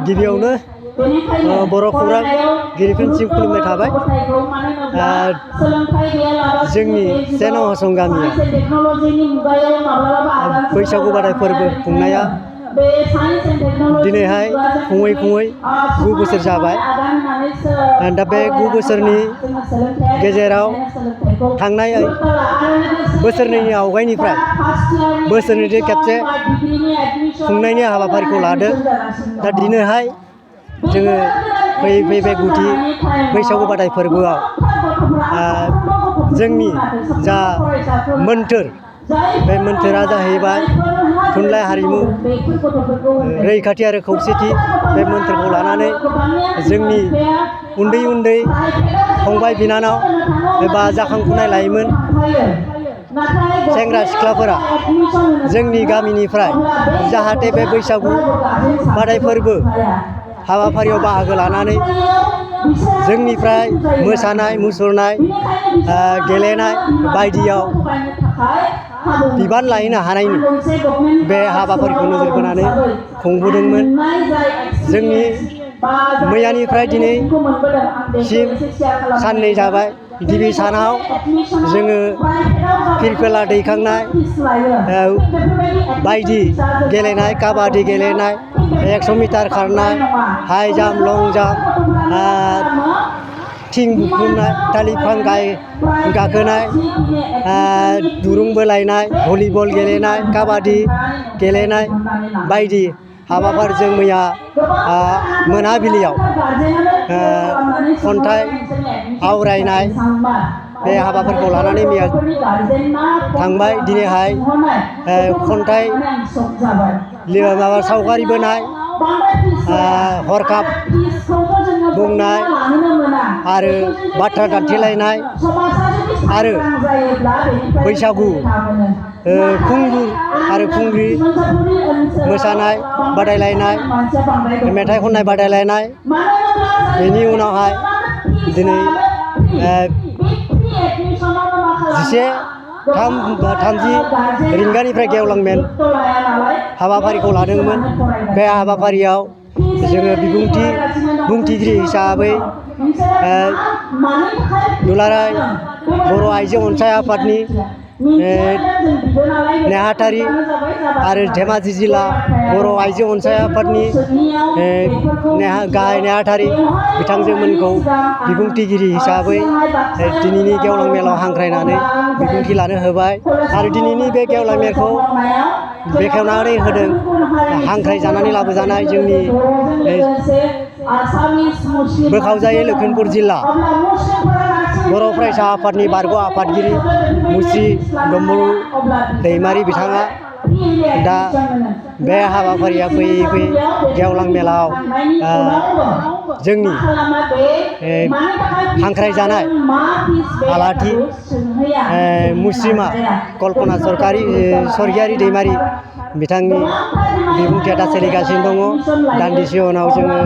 गिबियावनो बर' खौरांगिरिफोरनिसिम खुलुमनाय थाबाय। जोंनि सेन' हसं गामिया बैसागु बादाय फोरबो खुंनाया दिनैहाय खुङै 9 बोसोर जाबाय। दा बे 9 बोसोरनि गेजेराव थांनाय बोसोरनैनि आवगायनिफ्राय बोसोरनै खेबसे खुंनायनि हाबाफारिखौ लादों। दा दिनैहाय जोङो फैयै बे गुदि बैसागु बादाय फोरबोआव जोंनि जा मोन्थोर, बे मोन्थोरा जाहैबाय थुनलाइ हारिमु रैखाथि आरो खौसेथि। बे मोन्थोरखौ लानानै जोंनि उन्दै फंबाय बिनानाव एबा जाखांफुनाय लाइमोन सेंग्रा सिख्लाफोरा जोंनि गामिनिफ्राय जाहाथे बे बैसागु बादाय फोरबो हाबाफारियाव बाहागो लानानै जोंनिफ्राय मोसानाय मुसुरनाय गेलेनाय बायदियाव बिबान लाहैनो हानायनि बे हाबाफारिखौ नोजोर बोनानै खुंबोदोंमोन। जोंनि मैयानिफ्राय दिनैसिम साननै जाबाय। गिबि सानाव जोङो फिरफिला दैखांनाय बायदि गेलेनाय, काबादि गेलेनाय, 100 मिटार खारनाय, हाइ जाम्प, लं जाम्प, थिं बुख्रुबनाय, थालिर बिफां गाखोनाय, दुरुं बोलायनाय, भलिबल गेलेनाय, काबादि गेलेनाय बायदि हाबाफारिजों मैया मोनाबिलियाव खन्थाइ आवरायनाय बे हाबाफारिखौ लानानै मैया थांबाय। दिनैहाय खन्थाइ सावगारि बोनाय, हरखाब बुंनाय आरो बाथ्रा दान्थेलायनाय आरो बैसागु खुंगुर आरो खुंग्रि मोसानाय बादायलायनाय, मेथाइ खननाय बादायलायनाय। बेनि उनावहाय दिनै 11:30 रिंगानिफ्राय गेवलां मेल हाबाफारिखौ लादोंमोन। बे हाबाफारियाव जोङो बुंथिगिरि हिसाबै दुलाराय बर' आइजो अनसाय आफादनि नेहाथारि आरो धेमाजि जिल्ला बर' आइजो अनसाय आफादनि गाहाय नेहाथारि बिथांजोमोनखौ बिबुंथिगिरि हिसाबै दिनैनि गेवलां मेलाव हांख्रायनानै बिबुंथि लानो होबाय। आरो दिनैनि बे गेवलां मेलखौ बेखेवनानै होदों हांख्राय जानानै लाबोजानाय जोंनि बोखावजायै लखिमपुर जिल्ला बर' फरायसा आफादनि बारग' आफादगिरि मुस्रि डम्बरु दैमारि बिथाङा। दा बे हाबाफारिया फैयै गेवलां मेलाव जोंनि हांख्रायजानाय आलाथि मुस्रिमा कल्पना सरगियारि दैमारि बिथांनि बिबुंथिया दा सोलिगासिनो दङ। दान्दिसे उनाव जोङो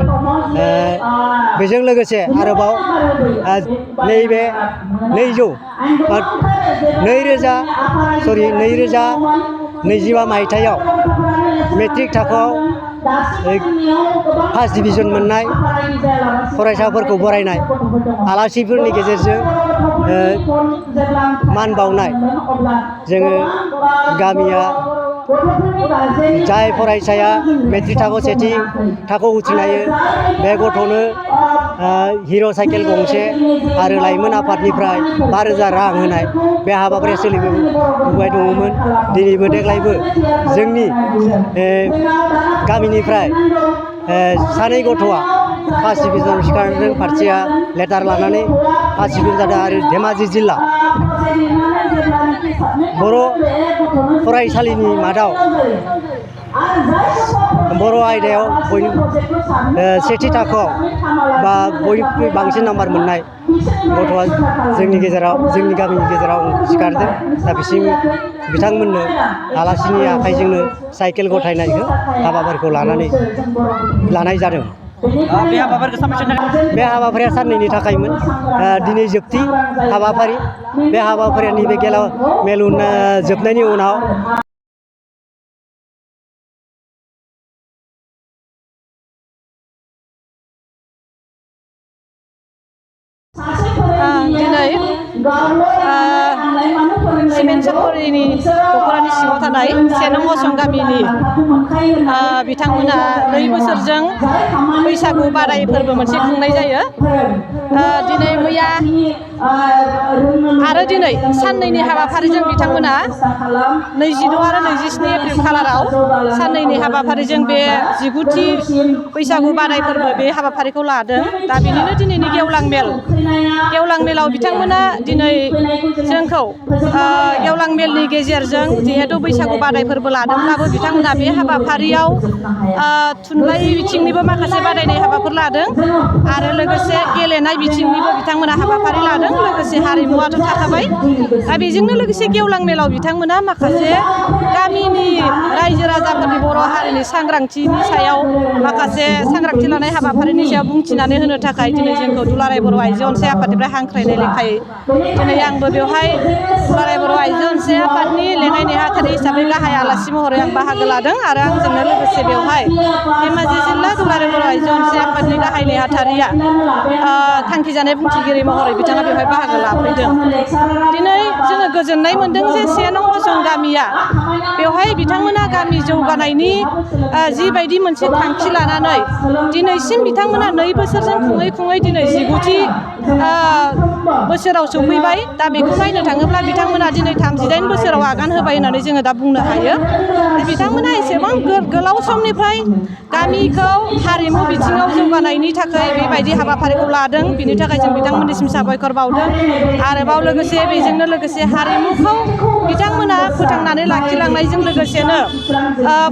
बेजों लोगोसे आरोबाव नैबे 2025 मायथाइयाव मेट्रिक थाखोआव फार्स्ट डिभिजन मोननाय फरायसाफोरखौ बरायनाय, आलासिफोरनि गेजेरजों मान बावनाय। जोङो गामिया जाय फरायसाया मेट्रिक थाखोआव सेथि थाखोआव उथ्रिनो हायो बे गथ'नो हिर' साइकेल गंसे आरो लाइमोन आफादनिफ्राय 5,000 रां होनाय बे हाबाफारिया सोलिबोबाय दङमोन। दिनैबो देग्लायबो जोंनि गामिनिफ्राय सानै गथ'आ फार्स्ट डिभिजनाव सिखारदों। फारसेया लेटार लानानै फार्स्ट डिभिजन जादों। आरो धेमाजि जिल्ला बर' फरायसालिनि मादाव बर' आयदायाव सेथि थाखोआव बा बयनिख्रुइ बांसिन नाम्बार मोननाय गथ'आ जोंनि गामिनि गेजेराव सिखारदों। दा बिथांमोननो आलासिनि आखाइजोंनो साइकेल गथायनायखौ हाबाफारिखौ लानाय जादों। बे हाबाफारिया साननैनि थाखायमोन। दिनै जोबथि हाबाफारि। बे हाबाफारिया नैबे गेवलां मेल जोबनायनि उनाव दिनै सिमेन्ट सापरिनि दख'रानि सिङाव थानाय 1 नं असम गामिनि बिथांमोना 2 बोसोरजों बैसागु बादाय फोरबो मोनसे खुंनाय जायो। दिनै मैया आरो दिनै साननैनि हाबाफारिजों बिथांमोना 26 आरो 27 एप्रिल खालाराव साननैनि हाबाफारिजों बे 19थि बैसागु बादाय फोरबो बे हाबाफारिखौ लादों। दा बेनिनो दिनैनि गेवलां मेलाव बिथांमोना दिनै जोंखौ गेवलां मेलनि गेजेरजों जिहेतु बैसागु बादाय फोरबो लादोंब्लाबो बिथांमोना बे हाबाफारियाव थुनलाइ बिथिंनिबो माखासे बादायनाय हाबाफोर लादों आरो लोगोसे गेलेनाय बिथिंनिबो बिथांमोना हाबाफारि लादों। लोगोसे हारिमुआथ' थाखाबाय। दा बेजोंनो लोगोसे गेवलां मेलाव बिथांमोना माखासे गामिनि रायजो राजाफोरनि बर' हारिनि सांग्रांथिनि सायाव माखासे सांग्रांथि लानाय हाबाफारिनि सायाव बुंथिनानै होनो थाखाय दिनै जोंखौ दुलाराय बर' आइजो अनसाय आफादनिफ्राय हांख्रायनाय लेखायै दिनै आंबो बेवहाय दुलाराय बर' आइजो अनसाय आफादनि लेङाइ नेहाथारि हिसाबै गाहाय आलासि महरै आं बाहागो लादों आरो आंजोंनो लोगोसे बेवहाय धेमाजि जिल्ला दुलाराय बर' आइजो अनसाय आफादनि गाहाय नेहाथारिया थांखिजानाय बुंथिगिरि महरै बिथाङा बेवहाय बाहागो लाफैदों। दिनै जोङो गोजोननाय मोनदों जे 1 नं असम गामिया बेवहाय बिथांमोना गामि जौगानायनि जिबायदि मोनसे थांखि लानानै दिनैसिम बिथांमोना 2 बोसोरजों खुङै दिनै 19थि बोसोराव सौफैबाय। दा बेखौ नायनो थाङोब्ला बिथांमोना दिनै 38 बोसोराव आगान होबाय होननानै जोङो दा बुंनो हायो। बिथांमोना एसेबां गोलाव समनिफ्राय गामिखौ हारिमु बिथिङाव जौगानायनि थाखाय बेबायदि हाबाफारिखौ लादों। बिनि थाखाय जों बिथांमोननिसिम साबायखर बावदों। आरोबाव लोगोसे बेजोंनो लोगोसे हारिमुखौ बिथांमोना फोथांनानै लाखिलांनायजों लोगोसेनो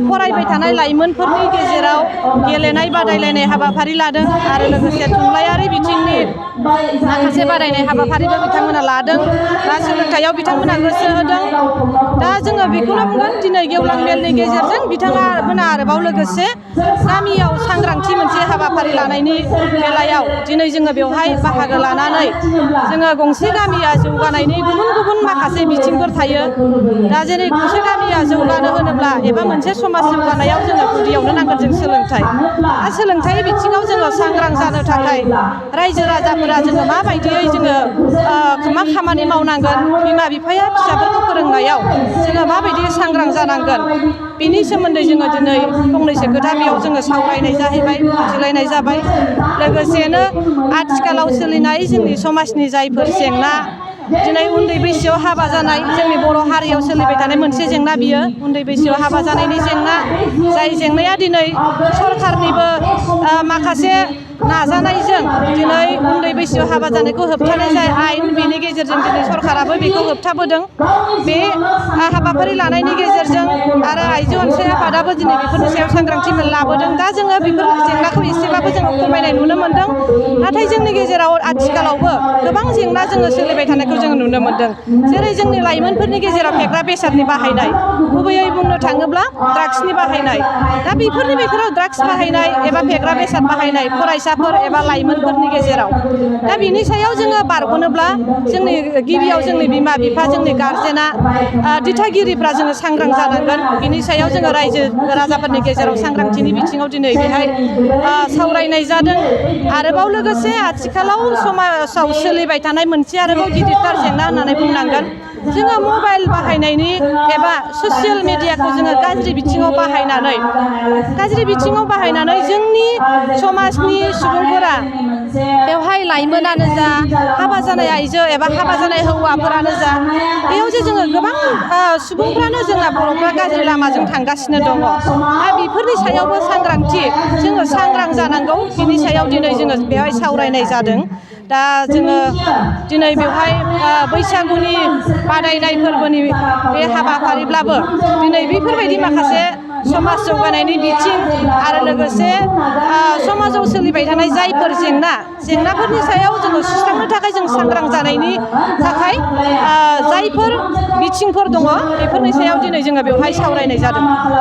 फरायबाय थानाय लाइमोनफोरनि गेजेराव गेलेनाय बादायलायनाय हाबाफारि लादों आरो लोगोसे थुनलाइयारि बिथिंनि माखासे बादायनाय हाबाफारिबो बिथांमोना लादों। दा सोलोंथाइयाव बिथांमोना गोसो होदों। दा जोङो बेखौनो बुंगोन दिनै गेवलां मेलनि गेजेरजों बिथांमोना आरोबाव लोगोसे गामियाव सांग्रांथि मोनसे हाबाफारि लानायनि बेलायाव दिनै जोङो बेवहाय बाहागो लानानै जोङो गंसे गामिया जौगानायनि गुबुन माखासे बिथिंफोर थायो। दा जेरै गंसे गामिया जौगानो होनोब्ला एबा मोनसे समाज जौगानायाव जोङो गुदियावनो नांगोन जों सोलोंथाइ। दा सोलोंथाइ बिथिङाव जोङो सांग्रां जानो थाखाय रायजो राजाफोरा जोङो माबायदियै जोङो मा खामानि मावनांगोन, बिमा बिफाया फिसाफोरखौ फोरोंनायाव जोङो माबायदि सांग्रां जानांगोन बिनि सोमोन्दै जोङो दिनै फंनैसो खोथा बेयाव जोङो सावरायनाय जाहैबाय, बुंथिलायनाय जाबाय। लोगोसेनो आथिखालाव सोलिनाय जोंनि समाजनि जायफोर जेंना, दिनै उन्दै बैसोआव हाबा जानाय जोंनि बर' हारियाव सोलिबाय थानाय मोनसे जेंना बियो उन्दै बैसोआव हाबा जानायनि जेंना। जाय जेंनाया दिनै सरखारनिबो माखासे नाजानायजों दिनै उन्दै बैसोआव हाबा जानायखौ होबथानाय जाय आयेन, बेनि गेजेरजों दिनै सरखाराबो बेखौ होबथाबोदों। बे हाबाफारि लानायनि गेजेरजों आरो आइजो अनसाय आफादाबो दिनै बेफोरनि सायाव सांग्रांथि लाबोदों। दा जोङो बेफोर जेंनाखौ एसेबाबो जोङो खमायनाय नुनो मोन्दों। नाथाय जोंनि गेजेराव आथिखालावबो गोबां जेंना जोङो सोलिबाय थानायखौ जोङो नुनो मोन्दों। जेरै जोंनि लाइमोनफोरनि गेजेराव फेग्रा बेसादनि बाहायनाय, गुबैयै बुंनो थाङोब्ला ड्राग्सनि बाहायनाय। दा बेफोरनि गेजेराव ड्राग्स बाहायनाय एबा फेग्रा बेसाद बाहायनाय फरायसाफोर एबा लाइमोनफोरनि गेजेराव, दा बिनि सायाव जोङो बारग'नोब्ला जोंनि गिबियाव जोंनि बिमा बिफा, जोंनि गारजेना, दिथागिरिफ्रा जोङो सांग्रां जानांगोन। बिनि सायाव जोङो रायजो राजाफोरनि गेजेराव सांग्रांथिनि बिथिङाव दिनै बेहाय सावरायनाय जादों। आरोबाव लोगोसे आथिखालाव समाजाव सोलिबाय थानाय मोनसे आरोबाव गिदिरथार जेंना होननानै बुंनांगोन। जोङो मबाइल बाहायनायनि एबा ससियेल मेडियाखौ जोङो गाज्रि बिथिङाव बाहायनानै जोंनि समाजनि सुबुंफोरा बेवहाय लाइमोनानो जा, हाबा जानाय आइजो एबा हाबा जानाय हौवाफोरानो जा, बेयाव जे जोङो गोबां सुबुंफ्रानो जोंना बर'फ्रा गाज्रि लामाजों थांगासिनो दङ। दा बेफोरनि सायावबो जोङो सांग्रां जानांगौ। बिनि सायाव दिनै जोङो बेवहाय सावरायनाय जादों। दा जोङो दिनै बेवहाय बैसागुनि बादायनाय फोरबोनि बे हाबाफारिब्लाबो दिनै बेफोरबायदि माखासे समाज जौगानायनि बिथिं आरो लोगोसे समाजाव सोलिबाय थानाय जायफोर जेंनाफोरनि सायाव जोङो सुस्रांनो थाखाय जों सांग्रां जानायनि थाखाय जायफोर बिथिंफोर दङ बेफोरनि सायाव दिनै जोङो बेवहाय सावरायनाय जादों।